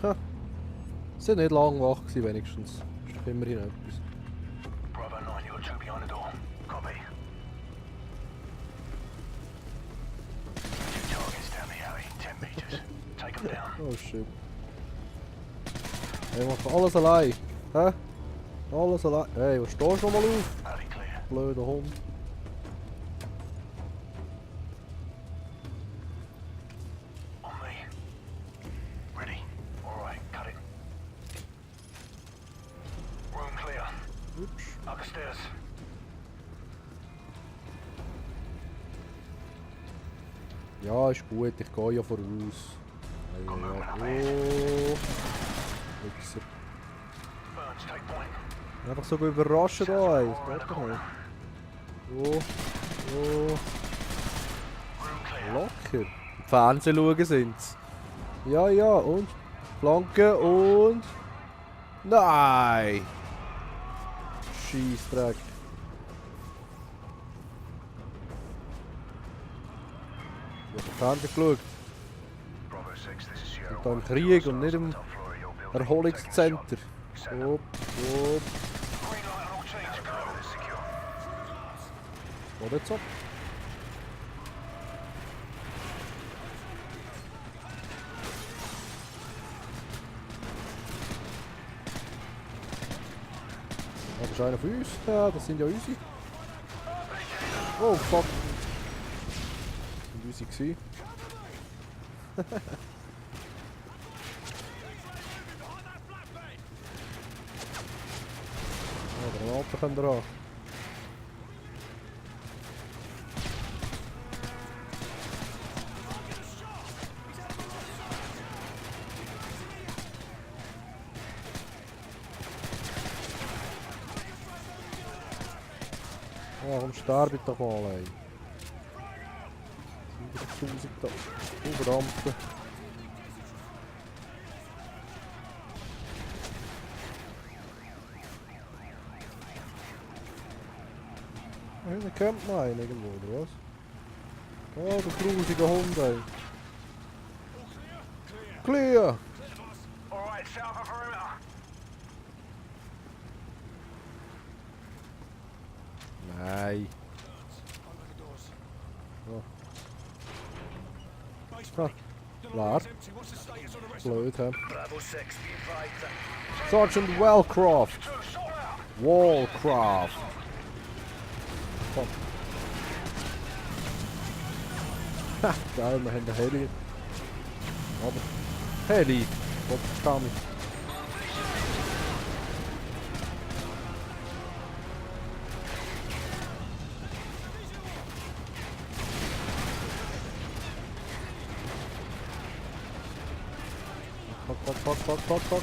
Ha. Sie sind nicht lang wach gewesen, wenigstens. Das ist immerhin etwas. Bravo 9, you're two behind the door. Copy. Two targets down the alley, 10 meters. Take them down. Oh shit. Hey, mach alles allein. Hä? Alles allein. Hey, was stehst du noch mal auf? Alley clear. Blöder Hund. On me. Ready. Alright, cut it. Room clear. Ups. Upstairs. Ja, ist gut, ich gehe ja voraus. Hey, oh. Wichser. Burns, take point. Einfach so überraschen da, ey. Das geht doch nicht. Oh. Oh. Room clear. Locker. Fernsehen schauen sind's. Ja, ja, und? Flanke und... Nein! Scheissdreck. Ich hab Fernsehen geschaut. Bravo 6, this is Sierra. Und da im Krieg und nicht im Top floor of your building. Erholungscenter. Set up. Op, op. Green light on all teams. Perimeter secure. Was jetzt ab? Das ist einer von uns. Ja, das sind ja unsere. Oh fuck. Das sind unsere gewesen. Ja, Granaten können wir an. Warum sterbe ich doch mal, ey? 700.000 da. Oh, Rampe. Da kennt man einen irgendwo, oder was? Oh, der grusige Hund, ey. Clear! Alright, set up a perimeter. Nein. Oh. Ah, leer. Blöd, hä? Bravo 6, be advised. Sergeant Wellcroft. Two, sort out. Wallcraft. Fuck. Ha, geil, wir haben den Heli. Aber... Heli! Kopf kam ich. Fuck.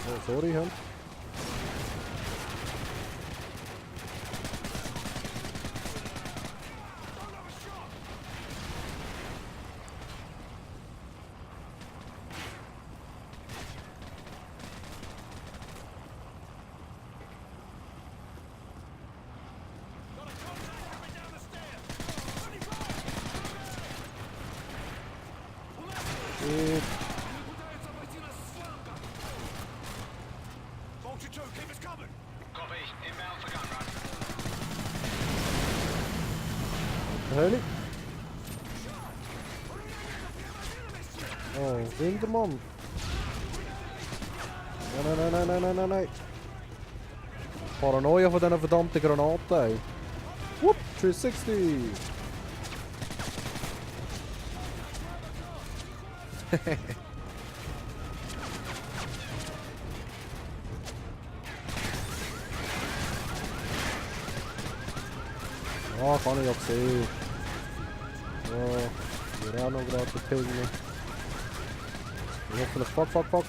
Oh, sorry, Hand. Shit. Heli. Oh, Wintermann. Nein. Paranoia von diesen verdammten Granaten, ey. Whoop, 360. Ja, kann ich ja sehen. Ja, hier auch noch gerade den Ping. Hoffentlich, fuck.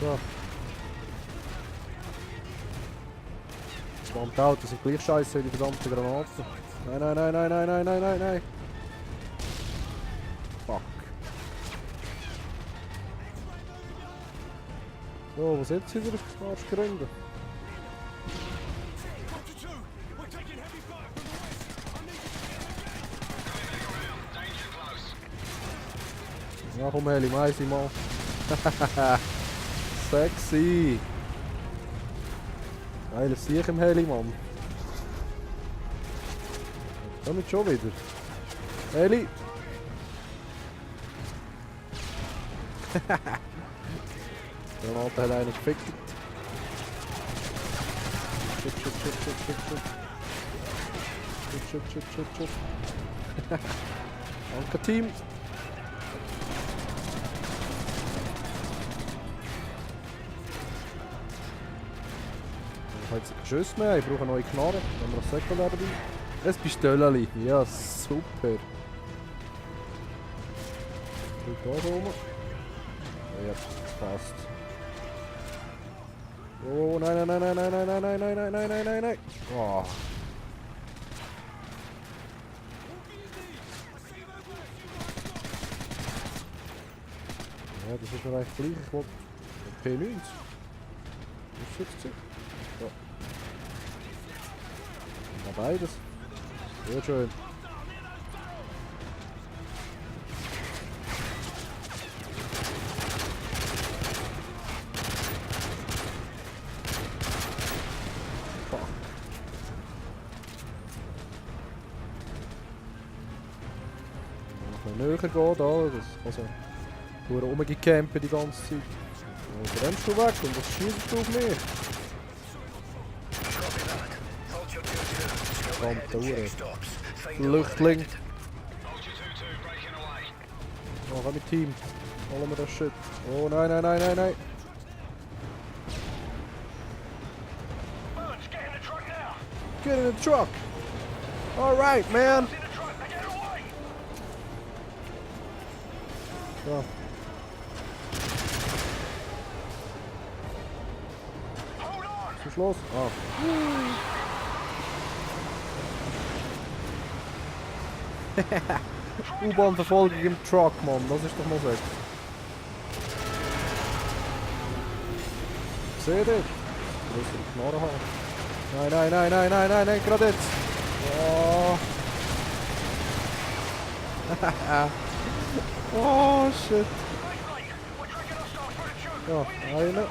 Ja. Das verdammte Auto sind gleich scheiße wie die verdammten Granaten. Nein. Fuck. Jo, was jetzt wieder Arschgründe? Ja komm Heli, meisi mal. Sexy! Geiles Sieg im Heli, Mann. Damit schon wieder. Heli! Granate hat einen gefickt. Shit. Danke, Team. Ich habe jetzt keinen Schuss mehr, ich brauche eine neue Knarre. Dann haben wir das Sekundär dabei. Ein Pistoleli, ja super. Da oben. Ja, das passt. Oh nein. Oh. Ja, das ist mir eigentlich gleich. Ich wollte P90. Was ist jetzt? Ja. Na beides. Sehr schön. Näher gehen, da, das kann so nur rumgecampen die ganze Zeit. Dann rennst du weg und das schießt du auf mich. Verdammte Uhr. Flüchtling. Oh, komm mit Team. Holen wir das Shit. Oh nein. Get in the truck. Alright, man. Ja. Was ist los? Ah. U-Bahn-Verfolgung im Truck, Mann. Das ist doch mal so. Seht ihr? Ich muss die Knarre haben. Nein, gerade jetzt. Oh. Oh shit. Ja, eine.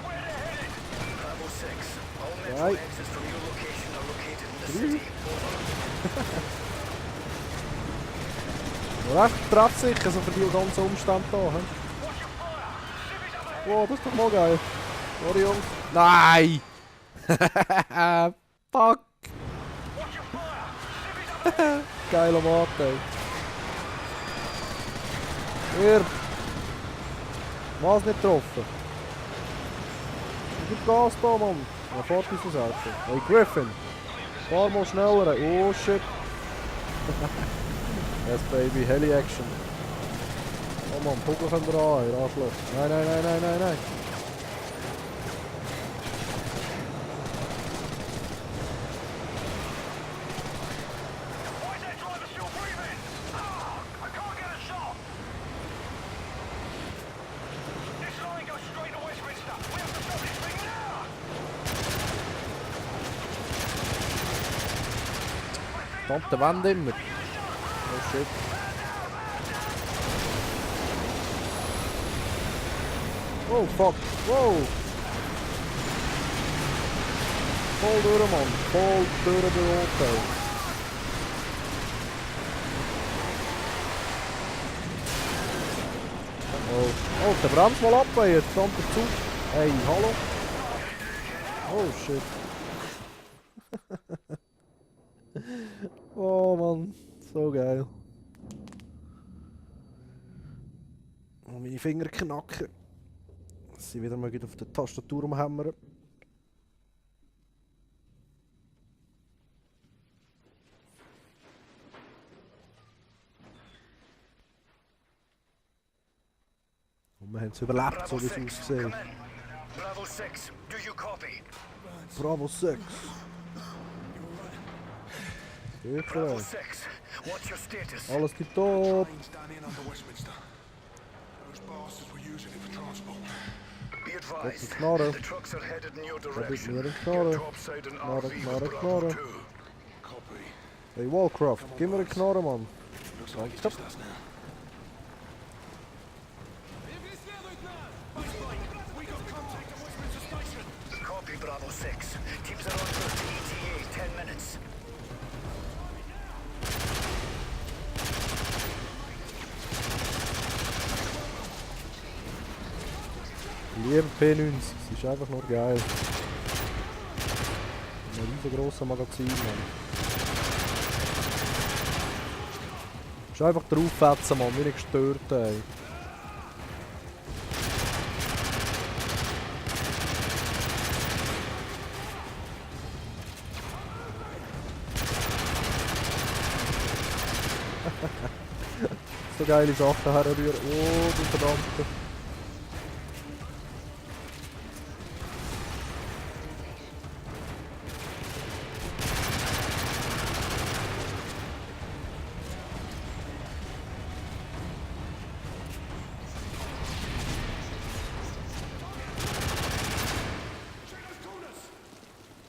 Drei. Recht treffsicher, so für die ganzen Umstände hier. Wow, das ist doch mal geil. Sorry Jungs. Nein! Fuck! Geiler Mate. Hier! Was nicht getroffen? Gib Gas da, Mann! Ja, fährt unsere Seite. Hey Griffin! Fahr mal schneller! Oh shit! Yes baby, Heli Action! Oh Mann, Kugel können wir an, ihr Arschloch! Nein! Verdammte Wand immer. Oh shit. Oh fuck. Wow. Voll durch, Mann. Voll durch den Auto. Oh, der bremst mal ab, ey. Jetzt kommt der Zug. Hey, hallo. Oh shit. Oh Mann, so geil. Oh, meine Finger knacken. Dass sie wieder mal auf der Tastatur rumhämmern. Und wir haben es überlebt, so wie es aussieht. Bravo 6, do you copy? Bravo 6. Bravo 6, what's your status? Alles tipptopp. Plane's down in under Westminster. Those bastards were using it for transport. Be Wat advised, een knorren. the trucks are headed in your Dat is direction. meer een Get knorren. topside and Knorren, RV with knorren, Bravo knorren. 2. Copy. Hey Wallcraft, gib mir een knorren, man. Looks like like it's it's just us now. Copy Bravo 6. Teams are on route to ETA 10 minutes. Lieber P90, es ist einfach nur geil. Ein riesengroßer Magazin, man. Ist einfach drauffetzen, man, wie nicht gestört, ey. So geile Sachen herrühren. Oh, du verdammte.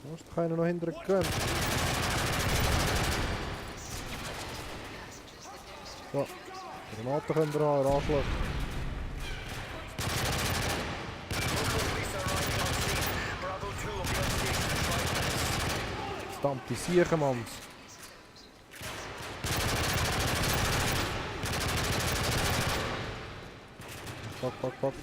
Da ist doch einer noch hinterher gerannt. So, Granaten können wir haben, Arschloch. Verdammte Siechen, Mann. Fuck, fuck, fuck.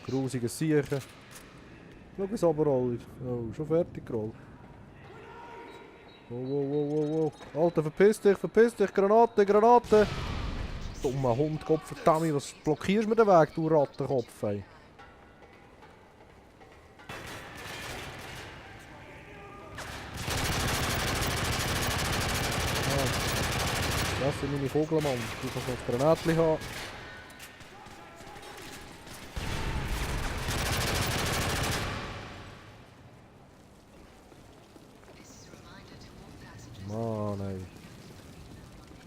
Grusige Siechen. Schau es aber rollt. Oh, schon fertig gerollt. Wow, wow, wow, wow, wow. Alter, verpiss dich, Granate, Granate! Dummer Hund, Gottverdammt, was blockierst du mir den Weg, du Rattenkopf, ey? Ah, das sind meine Vogel, Mann. Du kannst noch das Granatchen haben. Mann, ey.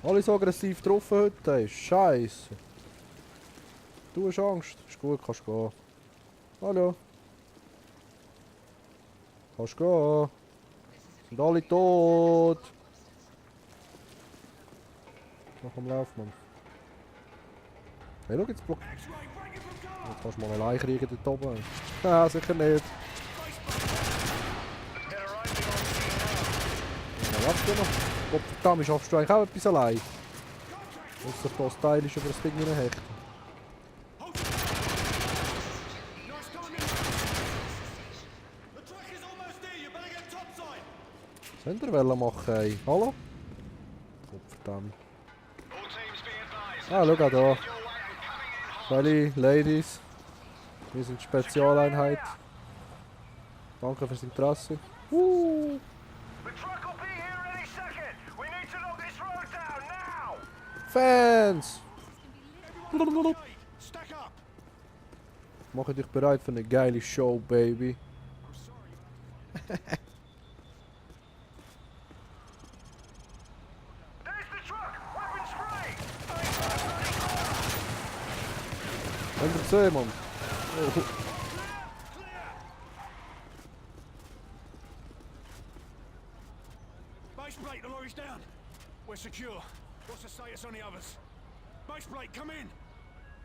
Alle so aggressiv getroffen heute, ey. Scheiße. Du hast Angst. Ist gut, kannst gehen. Hallo. Kannst gehen. Sind alle tot. Noch am Lauf, Mann. Hey, schau jetzt Block. Jetzt kannst du mal allein kriegen dort oben. Nein, sicher nicht. Ja, warte noch. Gottverdammt, schaffst du eigentlich auch etwas allein? Muss sich da stylisch über das Ding hineinhechten. Was wollt ihr machen, ey? Hallo? Gottverdammt. Ah, schau da. Sally, Ladies. Wir sind Spezialeinheit. Danke fürs Interesse. Fans! Mache dich bereit für eine geile Show, Baby. Habt ihr gesehen, Mann? Oh. Base plate, the lorry's down. We're secure. What's the status on the others? Base plate, come in.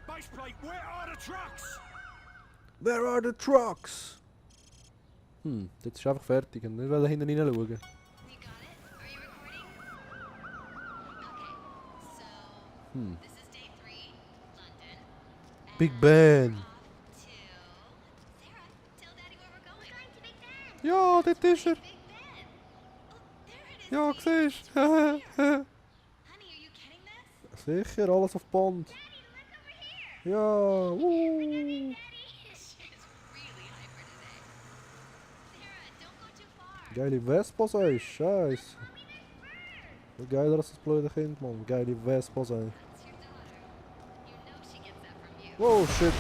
Base plate, where are the trucks? Where are the trucks? Jetzt ist einfach fertig und nicht hinten reinschauen. You got it? Are you recording? Okay, so this is day 3, London. Big Ben! Off to Sarah, tell Daddy where we're going. Going to Big Ben. Ja, dort ist er! Big Ben. Oh, there it is. Ja, sweetie. siehst Honey, du? are you kidding this? Sicher, alles auf Band. Daddy, look over here. Ja, Daddy. She's really hyper today. Sarah, don't go too far. Geile Vespa, sagst du? Scheiße. Wie geiler als das blöde Kind, Mann. Geile Vespa sein. That's your daughter. You know she gets that from you. Wow, shit.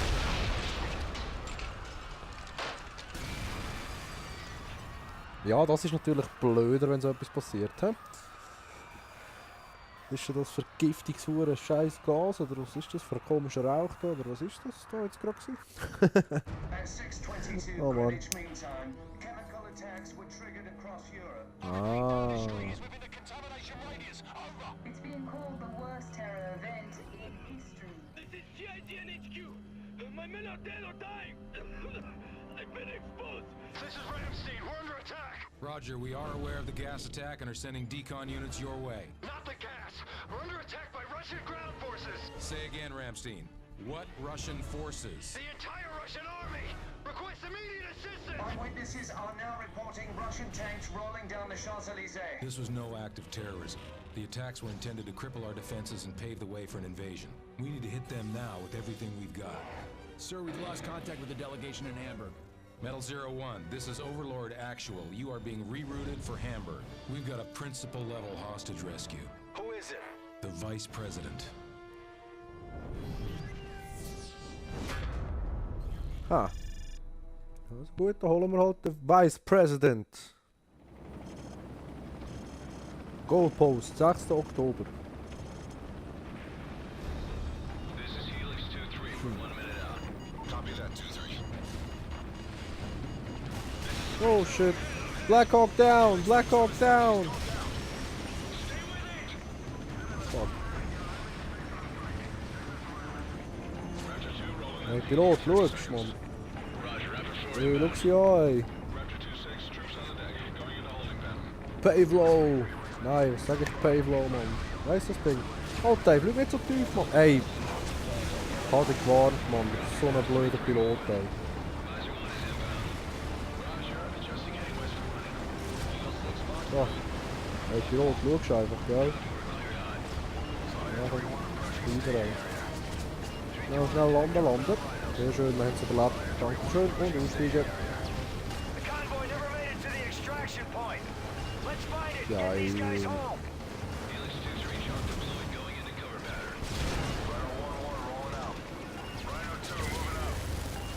Ja, das ist natürlich blöder, wenn so etwas passiert. He? Ist denn das Vergiftungshure scheiß Gas oder was ist das für ein komischer Rauch da oder was ist das da jetzt gerade gewesen? At 6:22 Oh, man. Greenwich Mean Time, chemical attacks were triggered across Europe. Ah. It's being called the worst terror event in history. This is CIGNHQ. My men are dead or dying. I've been exposed. This is Ramstein. We're under attack. Roger, we are aware of the gas attack and are sending decon units your way. Not the gas. We're under attack by Russian ground forces. Say again, Ramstein. What Russian forces? The entire Russian army. Request immediate assistance. Eyewitnesses are now reporting Russian tanks rolling down the Champs-Élysées. This was no act of terrorism. The attacks were intended to cripple our defenses and pave the way for an invasion. We need to hit them now with everything we've got. Sir, we've lost contact with the delegation in Hamburg. Metal 01, this is Overlord Actual. You are being rerouted for Hamburg. We've got a principal-level hostage rescue. Who is it? The Vice President. Ha. Das ist gut, da holen wir halt den Vice President. Goalpost, 6. Oktober. This is Helix 2-3. We're 1 minute out. Copy that, 2-3. Oh shit. Black Hawk down! Black Hawk down! Fuck. Hey Pilot, schaust man. Hey, schau sie an, ey. Pavlow! Nein, was sag ich Pavlow, Mann? Weißt du das Ding? Alter, ey, flieg nicht so tief, Mann. Ey! Ich hab dich gewarnt, Mann. Du bist so ein blöder Pilot, ey. Ja. Hey Pilot, schau einfach, gell? Ja, komm. Wieder ey. Schnell landen. Sehr schön, wir haben es überlebt. Dankeschön und aussteigen. The convoy never made it to the extraction point. Let's find it. Ja, Get these guys ey. home. Helix 2-3, shock deployed, going into cover pattern. Rhino 1-1 rolling out. Rhino 2 moving out.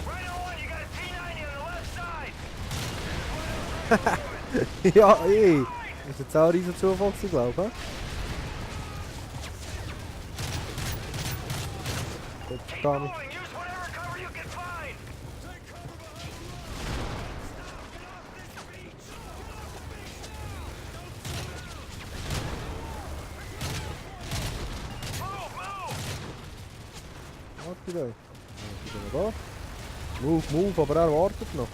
Rhino 1, you got a T90 on the left side. Ja, ey. Das ist jetzt auch ein riesen Zufall gewesen, glaube ich. Gut, Keep Tommy. moving. Use whatever cover you can find. Move, move. Warte da. Da. Move, aber er wartet noch.